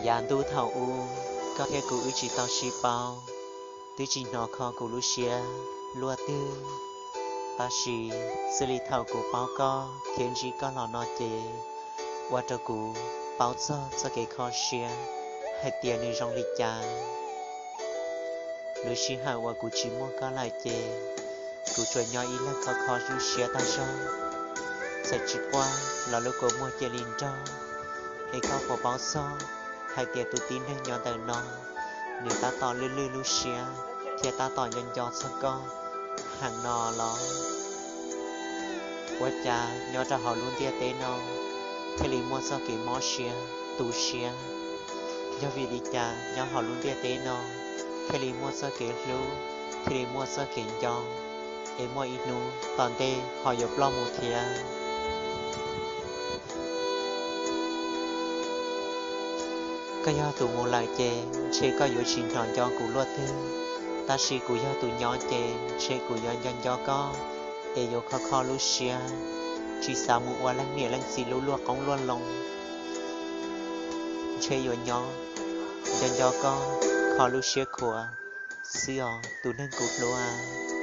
Yav ntuj thaum ub, koj thiab kuv wb tsis tau sib paub, twb tsis hnov kho kuv lub siab luaj twg. Tab sis xws li thaum kuv paub koj thiab ntsib koj los no ces, ua rau kuv paub txog txoj kev kho siab hais tias nws zoo li cas. Lub sij hawm uas kuv tsis muaj koj lawm ces, kuv tsuas nyob ib leeg kho kho lub siab tag zog. Txawm tsis quaj los lub kua muag cia li nrog, es koj puas paub txog hais tias tus tib neeg nyob ntawm no, nws tab tom lwj lwj lub siab thiab tab tom nco nco txog koj heev no los? Ua cas nyob rau hauv lub ntiaj teb no thiaj li muaj txoj kev mob siab, tu siab? Yog vim li cas nyob hauv lub ntiaj teb no thiaj li muaj txoj kev hlub, thiaj li muaj txoj kev nco, es muaj ib hnub tom ntej ho yuav ploj mus thiab? Koj yog tus mus lawm ces ntshe koj yuav tsis hnov nco kuv luaj twg, tab sis kuv yog tus nyob ces ntshe kuv yuav nco nco koj, es yuav kho kho lub siab, tsis xav mus ua leej niam leej txiv lub luaj qoob luaj loo. Ntshe yuav nyob nco nco koj, kho lub siab khuav xwb os tus neeg kuv hlub.